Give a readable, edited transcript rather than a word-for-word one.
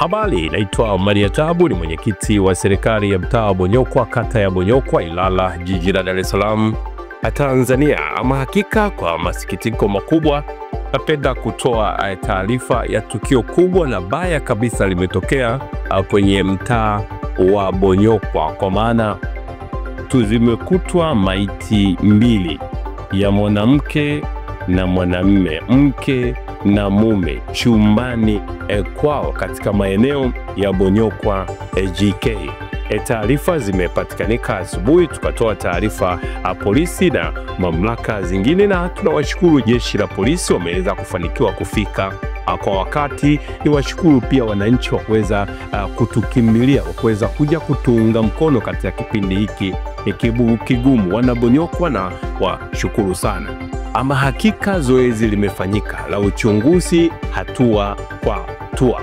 Habari, naitwa Maria Tabu, ni mwenyekiti wa serikali ya mtaa wa Bonyokwa, kata ya Bonyokwa, Ilala, jiji la Dar es Salaam, Tanzania. Ama hakika kwa masikitiko makubwa napenda kutoa taarifa ya tukio kubwa na baya kabisa limetokea kwenye mtaa wa Bonyokwa, kwa maana tuzimekutwa maiti mbili ya mwanamke na mwanamme, mke na mume, chumbani kwao katika maeneo ya Bonyokwa GK. Taarifa zimepatikanika asubuhi, tukatoa taarifa polisi na mamlaka zingine, na tunawashukuru jeshi la polisi wameweza kufanikiwa kufika kwa wakati. Niwashukuru pia wananchi wa kuweza kutukimbilia, wa kuweza kuja kutuunga mkono katika kipindi hiki kigumu. Wanabonyokwa na washukuru sana. Ama hakika zoezi limefanyika la uchunguzi hatua kwa hatua.